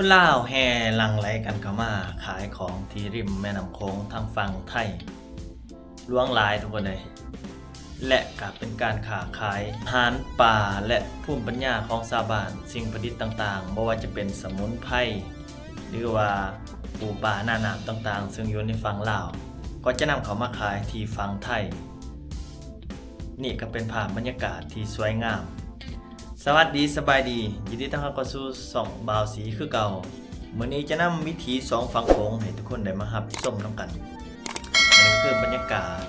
ຄົນລາວແຫ່ຫຼັ່ງໄຫຼກັນເຂົ້າມາຂາຍຂອງທີ່ລິມແມ່ນ້ຳໂຂງທາງຝັ່ງໄທຫຼວງຫຼາຍທຸກຄົນເອີຍ ແລະ ກໍເປັນການຄ້າຂາຍອາຫານປ່າ ແລະ ພູມປັນຍາຂອງຊາວບ້ານ, ສິ່ງປະດິດຕ່າງໆ ບໍ່ວ່າຈະເປັນສະໝຸນໄພ ຫຼືວ່າປູປາໜ້ານ້ຳຕ່າງໆ ເຊິ່ງຢູ່ໃນຝັ່ງລາວ ກໍຈະນຳເຂົ້າມາຂາຍທີ່ຝັ່ງໄທ. ນີ້ກໍເປັນພາບບັນຍາກາດທີ່ສວຍງາມ. ສະຫວັດດີ ສະບາຍດີ ຍິນດີຕ້ອນຮັບເຂົ້າສູ່ຊ່ອງບ່າວສີຄືເກົ່າ. ມື້ນີ້ຈະນຳວິຖີສອງຝັ່ງໂຂງໃຫ້ທຸກຄົນໄດ້ມາຮັບຊົມນຳກັນ. ນີ້ຄືບັນຍາກາດ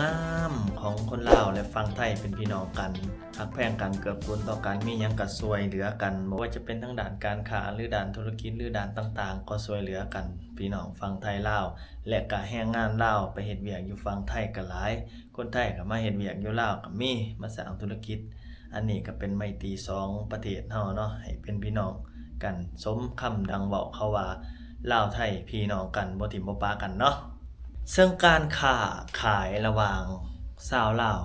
ງາມໆຂອງຄົນລາວ ແລະ ຝັ່ງໄທເປັນພີ່ນ້ອງກັນ, ຮັກແພງກັນ, ເກື້ອກູນຕໍ່ກັນ, ມີຫຍັງກໍຊ່ວຍເຫຼືອກັນ, ບໍ່ວ່າຈະເປັນທາງດ້ານການຄ້າ ຫຼື ດ້ານທຸລະກິດ ຫຼື ດ້ານຕ່າງໆ ກໍຊ່ວຍເຫຼືອກັນ. ພີ່ນ້ອງຝັ່ງໄທລາວ ແລະ ກໍແຮງງານລາວໄປເຮັດວຽກຢູ່ຝັ່ງໄທກໍຫຼາຍ. ຄົນໄທກໍມາເຮັດວຽກຢູ່ລາວກໍມີ, ມາສ້າງທຸລະກິດ. ອັນນີ້ກໍເປັນໄມຕີສອງປະເທດເຮົາເນາະ ໃຫ້ເປັນພີ່ນ້ອງກັນ, ສົມຄຳດັ່ງເວົ້າເຂົາວ່າ ລາວໄທພີ່ນ້ອງກັນ ບໍ່ຖິ້ມບໍ່ປະກັນເນາະ. ເຊິ່ງການຄ້າຂາຍລະຫວ່າງຊາວລາວ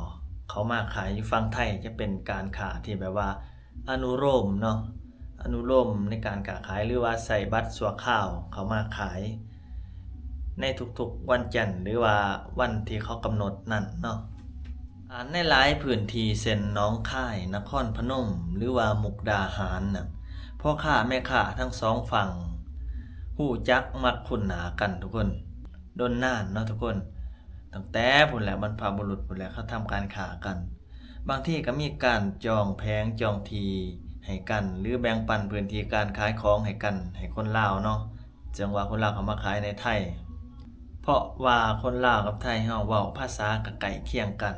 ເຂົ້າມາຂາຍຢູ່ຝັ່ງໄທ ຈະເປັນການຄ້າທີ່ແບບວ່າ ອະນຸໂລມເນາະ, ອະນຸໂລມໃນການຄ້າຂາຍ ຫຼືວ່າໃຊ້ບັດຊົ່ວຄາວເຂົ້າມາຂາຍໃນທຸກໆວັນຈັນ ຫຼືວ່າວັນທີ່ເຂົາກຳນົດນັ້ນເນາະ. ອາ ໃນຫຼາຍພື້ນທີ່ເຊັ່ນ ໜອງຄາຍ, ນະຄອນພະນົມ ຫຼືວ່າມຸກດາຫານນະ, ພໍ່ຄ້າແມ່ຄ້າທັງສອງຝັ່ງຮູ້ຈັກມັກຄຸ້ນໜ້າກັນທຸກຄົນ, ດົນນານເນາະທຸກຄົນ, ຕັ້ງແຕ່ພຸ້ນແຫຼະ ບັນພະບຸລຸດພຸ້ນແຫຼະ ເຂົາທຳການຄ້າກັນ. ບາງທີກໍມີການຈອງແຜງຈອງທີ່ໃຫ້ກັນ ຫຼື ແບ່ງປັນພື້ນທີ່ການຂາຍຂອງໃຫ້ກັນ ໃຫ້ຄົນລາວເນາະ, ເຊິ່ງວ່າຄົນລາວເຂົ້າມາຂາຍໃນໄທ ເພາະວ່າຄົນລາວກັບໄທເຮົາເວົ້າພາສາກໍໃກ້ຄຽງກັນ,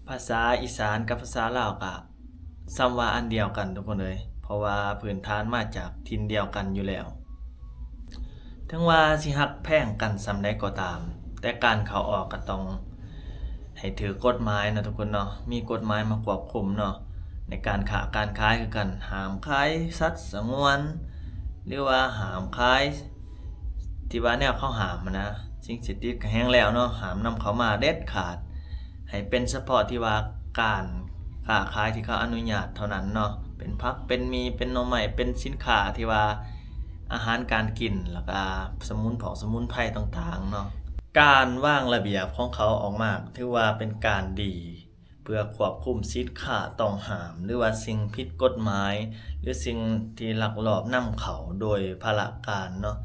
ພາສາອີສານກັບພາສາລາວກໍສ່ຳວ່າອັນດຽວກັນທຸກຄົນເອີຍ, ເພາະວ່າພື້ນຖານມາຈາກຖິ່ນດຽວກັນຢູ່ແລ້ວ. ເຖິງວ່າຊິຮັກແພງກັນສ່ຳໃດກໍຕາມ, ແຕ່ການເຂົ້າອອກກໍຕ້ອງໃຫ້ຖືກກົດໝາຍເນາະທຸກຄົນເນາະ, ມີກົດໝາຍມາຄວບຄຸມເນາະ ໃນການຄ້າການຂາຍຄືກັນ, ຫ້າມຂາຍສັດສະຫງວນ ຫຼືວ່າຫ້າມຂາຍທີ່ວ່າແນວເຂົາຫ້າມຫັ້ນນະ, ສິ່ງເສບຕິດກໍແຮງແລ້ວເນາະ, ຫ້າມນຳເຂົ້າມາເດັດຂາດ, ໃຫ້ເປັນສະເພາະທີ່ວ່າການ ຄ້າຂາຍທີ່ເຂົາອະນຸຍາດເທົ່ານັ້ນເນາະ, ເປັນຜັກ ເປັນໝີ່ ເປັນໜໍ່ໄມ້ ເປັນສິນຄ້າທີ່ວ່າອາຫານການກິນ ແລ້ວກະສະໝຸນ ພວກສະໝຸນໄພຕ່າງໆເນາະ. ການວາງລະບຽບຂອງເຂົາອອກມາ ຖືວ່າເປັນການດີ ເພື່ອຄວບຄຸມສິນຄ້າຕ້ອງຫ້າມ ຫຼືວ່າສິ່ງຜິດກົດໝາຍ ຫຼືສິ່ງທີ່ລັກລອບນຳເຂົ້າໂດຍພະລະການເນາະ.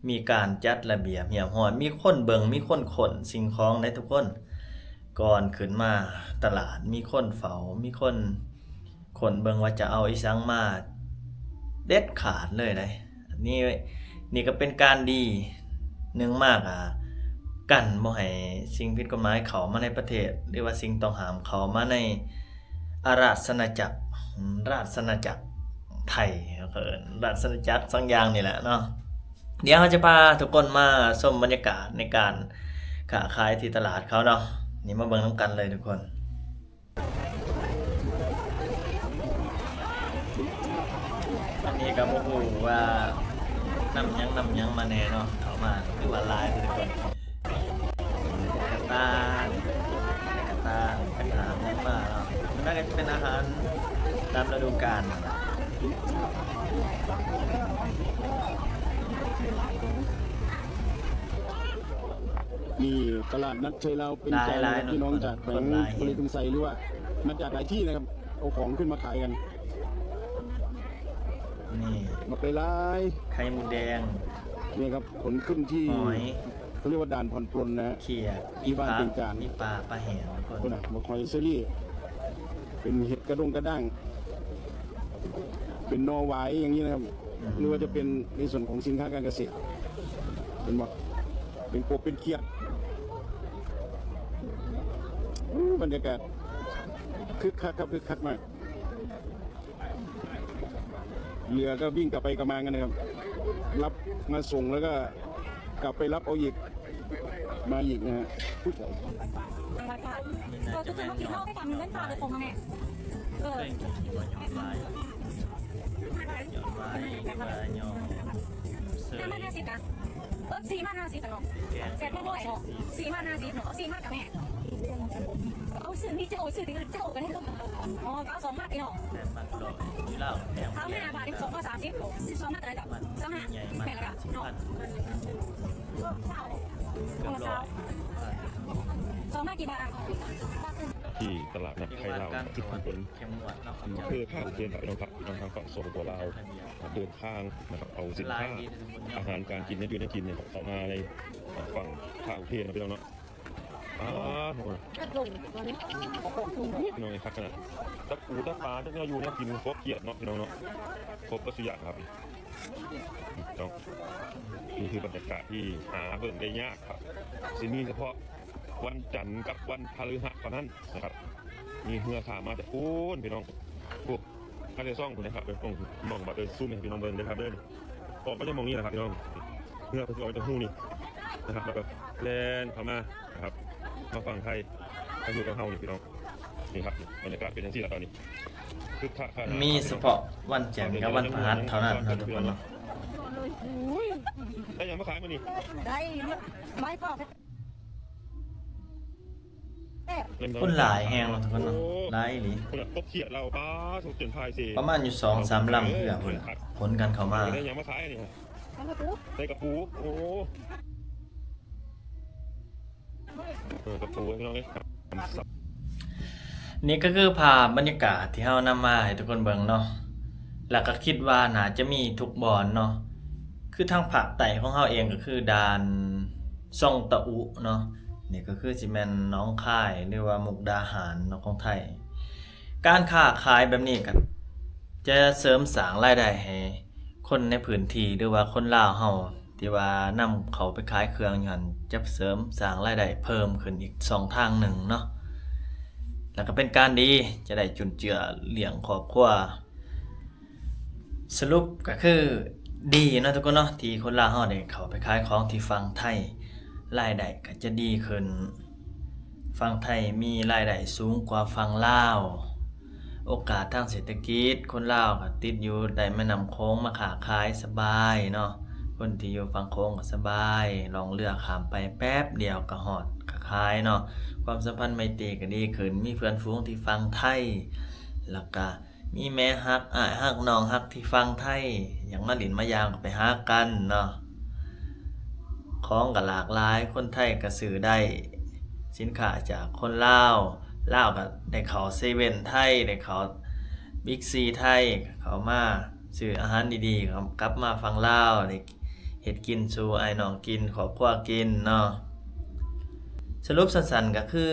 ມີການຈັດລະບຽບຮຽບຮ້ອຍ, ມີຄົນເບິ່ງ, ມີຄົນຄົ້ນສິ່ງຂອງໃດ໋ທຸກຄົນ. ກ່ອນຂຶ້ນມາຕະຫຼາດ ມີຄົນເຝົ້າ, ມີຄົນຄົ້ນເບິ່ງວ່າຈະເອົາອີ່ຫຍັງມາ, ເດັດຂາດເລີຍໃດ໋. ນີ້, ນີ້ກໍເປັນການດີ. ໜຶ່ງມາກະ ກັນບໍ່ໃຫ້ສິ່ງຜິດກົດໝາຍເຂົ້າມາໃນປະເທດ ຫຼືວ່າສິ່ງຕ້ອງຫ້າມເຂົ້າມາໃນ ອາ ລາຊະອານາຈັກ ອາ ລາຊະອານາຈັກໄທ ເຂົາເອີ້ນລາຊະອານາຈັກສັງຢາງນີ້ແຫຼະເນາະ. ດຽວເຮົາຈະພາທຸກຄົນມາຊົມບັນຍາກາດໃນການຄ້າຂາຍທີ່ຕະຫຼາດເຂົາເນາະ. ນີ້ມາເບິ່ງນຳກັນເລີຍທຸກຄົນ. ອັນນີ້ກໍບໍ່ຮູ້ວ່ານຳຫຍັງນຳຫຍັງມາແດ່ເນາະ, ເຂົ້າມາຄືວ່າຫຼາຍເດ້ທຸກຄົນ. ກະຕ່າ ກະຕ່າ ກະຕ່າ ຫຍັງມາເນາະ, ມັນກໍຈະເປັນອາຫານຕາມລະດູການ. ນີ້ຕະຫຼາດນັດໄຊລາວເປັນໃຈ ຫຼາຍໆ ພີ່ນ້ອງຈາກແຂວງ ຄົນຫຼາຍ ບໍລິຄຳໄຊ ຫຼືວ່າມາຈາກຫຼາຍທີ່ນະຄັບ ເອົາຂອງຂຶ້ນມາຂາຍກັນ. ນີ້ ບັກຫຼາຍໆ ໄຂ່ມົດແດງ ນີ້ຄັບ ຂົນຂຶ້ນທີ່ ຫອຍ ເຂົາຮຽກວ່າດ່ານຜ່ອນປົນນະ ເຂີດ ທີ່ບ້ານເປັນການ ມີປາ ມີປາ ປາແຫ້ງ ທຸກຄົນ ພຸ້ນນະ ບັກຫອຍເຊີຣີ ເປັນເຫັດກະດົງກະດ້າງ ເປັນໜໍ່ຫວາຍຢ່າງນີ້ນະຄັບ ອືມ ຫຼືວ່າຈະເປັນໃນສ່ວນຂອງສິນຄ້າການກະເສດ ເຫັນບໍ່ ເປັນກົບເປັນຂຽດ. ໂອ້ ບັນຍາກາດຄຶກຄັກຄັບ ຄຶກຄັກມາກ. ເຫຼືອກໍວິ່ງກັບໄປກັບມາກັນນະຄັບ ຮັບມາສົ່ງ ແລ້ວກໍກັບໄປຮັບເອົາອີກ ມາອີກນະຮະ. ເອີ ທຸກຄົນມາກິນເຮົາໄປຕຳເງິນຕາເລີຍຄົງແມ່. ເອີ ເຄີຍກິນຢູ່ບໍ່? ຍ້ອນວ່າ ຍ້ອນວ່າ ເອີ ສີ່ມັດຫ້າສິບເນາະ ແປດຮ້ອຍເນາະ ສີ່ມັດຫ້າສິບເນາະ ເອົາສີ່ມັດກັບແມ່. ເອົາຊື້ນີ້ເຈົ້າ ຊື້ນີ້ເຈົ້າກໍໄດ້. ອໍ ກໍເອົາສອງມັດເນາະ ແປດມັດຮ້ອຍ ຢູ່ລາວແພງ ເອົາຫ້າບາດ ສອງ ສາມສິບ ສິບສອງ ມາເທົ່າໃດດອກ ຊາວຫ້າ ໃຫຍ່ມາ ແພງແລ້ວດອກ ຫ້າສິບພັນ ເນາະ ເກືອບຮ້ອຍ ຊາວ ສອງມາກີ່ບາດ ທີ່ຕະຫຼາດນັດໄທລາວ ຈຸດເລີ່ມຕົ້ນ ເຂັ້ມງວດເນາະ ອຳເພີທ່າອຸເທນ ພີ່ນ້ອງ ພີ່ນ້ອງທາງຝັ່ງ ສປປ ລາວ ເດີນທາງນະຄັບ ເອົາສິນຄ້າ ອາຫານການກິນ ແນວຢູ່ແນວກິນ ເຂົ້າມາໃນຝັ່ງທ່າອຸເທນ ພີ່ນ້ອງເນາະ. ອ່າ ພີ່ນ້ອງເອີຍ ຄັກຂະໜາດ ຕະປູຕະປາ ຈັກແນວຢູ່ແນວກິນ ຄົບຄຽບເນາະ ພີ່ນ້ອງເນາະ ຄົບເບິດສູ່ຢ່າງຄັບ ເນາະ. ນີ້ຄືບັນຍາກາດທີ່ຫາເບິ່ງໄດ້ຍາກຄັບ ຊິມີສະເພາະວັນຈັນກັບວັນພະລືຫັດເທົ່ານັ້ນນະຄັບ ມີເຮືອຂ້າມມາແຕ່ພຸ້ນ ພີ່ນ້ອງ ໂອ້ ມາແຕ່ຊ່ອງພຸ້ນນະຄັບ ເບິ່ງ ມອງບາດເອີຍ ຊູມໃຫ້ພີ່ນ້ອງເບິ່ງເດີຄັບເດີ ອອກມາຈາກໝ່ອງນີ້ແຫຼະຄັບ ພີ່ນ້ອງ ເຮືອເພິ່ນຊິອອກມາຈາກຮູນີ້ນະຄັບ ແລ້ວກໍແລ່ນເຂົ້າມານະຄັບ ມາຝັ່ງໄທ ມາຢູ່ກັບເຮົານີ້ ພີ່ນ້ອງ. ນີ້ຄັບ ບັນຍາກາດເປັນຈັ່ງຊີ້ລະຕອນນີ້ ຄຶກຄັກຂະໜາດ ມີສະເພາະວັນຈັນກັບວັນພະຫັດເທົ່ານັ້ນເນາະ ທຸກຄົນເນາະ. ໄດ້ຫຍັງມາຂາຍມື້ນີ້? ໄດ້ໄມ້ປອກ ຄົນຫຼາຍແຮງເນາະ ທຸກຄົນເນາະ ໂອ້ ຫຼາຍອີ່ຫຼີ ຄົນລະຕົກຂຽດລາວ ປາ ທຸກຈົນພາຍເສ ປະມານຢູ່ສອງສາມລຳເຮືອພຸ້ນລະ ຂົນກັນເຂົ້າມາ ໄດ້ຫຍັງມາຂາຍນີ້? ໄດ້ກະປູ ໂອ້ ເອີ ກະປູ ພີ່ນ້ອງເອີຍ. ນີ້ກໍຄືພາບບັນຍາກາດທີ່ເຮົານຳມາໃຫ້ທຸກຄົນເບິ່ງເນາະ ແລ້ວກໍຄິດວ່າໜ້າຈະມີທຸກບ່ອນເນາະ ຄືທາງພາກໃຕ້ຂອງເຮົາເອງກໍຄືດ່ານຊ່ອງຕະອຸເນາະ ນີ້ກໍຄືຊິແມ່ນໜອງຄາຍ ຫຼືວ່າມຸກດາຫານເນາະ ຂອງໄທ. ການຄ້າຂາຍແບບນີ້ກໍຈະເສີມສ້າງລາຍໄດ້ໃຫ້ຄົນໃນພື້ນທີ່ ຫຼືວ່າຄົນລາວເຮົາ ທີ່ວ່ານຳເຂົ້າໄປຂາຍເຄື່ອງຢູ່ຫັ້ນ ຈະເສີມສ້າງລາຍໄດ້ເພີ່ມຂຶ້ນອີກຊ່ອງທາງໜຶ່ງເນາະ ແລ້ວກໍເປັນການດີ ຈະໄດ້ຈຸນເຈືອລ້ຽງຄອບຄົວ. ສະຫຼຸບກໍຄືດີເນາະ ທຸກຄົນເນາະ ທີ່ຄົນລາວເຮົາໄດ້ເຂົ້າໄປຂາຍຂອງທີ່ຝັ່ງໄທ ລາຍໄດ້ກໍຈະດີຂຶ້ນ ຝັ່ງໄທມີລາຍໄດ້ສູງກວ່າຝັ່ງລາວ ໂອກາດທາງເສດຖະກິດ ຄົນລາວກໍຕິດຢູ່ ໄດ້ແມ່ນ້ຳໂຂງມາຄ້າຂາຍສະບາຍເນາະ ຄົນທີ່ຢູ່ຝັ່ງໂຂງກໍສະບາຍ ລ່ອງເຮືອຂ້າມໄປແປັບດຽວກໍຮອດກໍຂາຍເນາະ ຄວາມສຳພັນໄມຕີກໍດີຂຶ້ນ ມີເພື່ອນຝູງທີ່ຝັ່ງໄທ ແລ້ວກະມີແມ່ຮັກ ອ້າຍຮັກ ນ້ອງຮັກທີ່ຝັ່ງໄທ ຢາກມາຫຼິ້ນມາຢາມກໍໄປຫາກັນເນາະ ຂອງກໍຫຼາກຫຼາຍ ຄົນໄທກໍຊື້ໄດ້ ສິນຄ້າຈາກຄົນລາວ ລາວກໍໄດ້ເຂົ້າເຊເວັ່ນໄທ ໄດ້ເຂົ້າບິກຊີໄທ ກໍເຂົ້າມາຊື້ອາຫານດີໆ ກັບມາຝັ່ງລາວ ໄດ້ເຮັດກິນສູ່ອ້າຍນ້ອງກິນ ຄອບຄົວກິນເນາະ. ສະຫຼຸບສັ້ນໆກໍຄື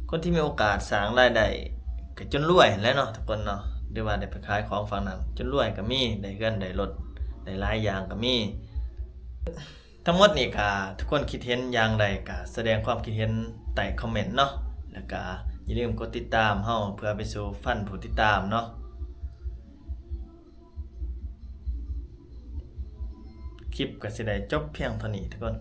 ຄົນທີ່ມີໂອກາດສ້າງລາຍໄດ້ກໍຈົນລວຍຫັ້ນແຫຼະເນາະ ທຸກຄົນເນາະ ຫຼືວ່າໄດ້ໄປຂາຍຂອງຝັ່ງນັ້ນ ຈົນລວຍກໍມີ ໄດ້ເຮືອນໄດ້ລົດ ໄດ້ຫຼາຍຢ່າງກໍມີ. ທັງໝົດນີ້ກໍ ທຸກຄົນຄິດເຫັນຢ່າງໃດກໍສະແດງຄວາມຄິດເຫັນໃຕ້ຄອມເມັນເນາະ ແລ້ວກໍຢ່າລືມກົດຕິດຕາມເຮົາເພື່ອໄປສູ່ພັນຜູ້ຕິດຕາມເນາະ. ຄລິບກໍຊິໄດ້ຈົບພຽງເທົ່ານີ້ ທຸກຄົນ.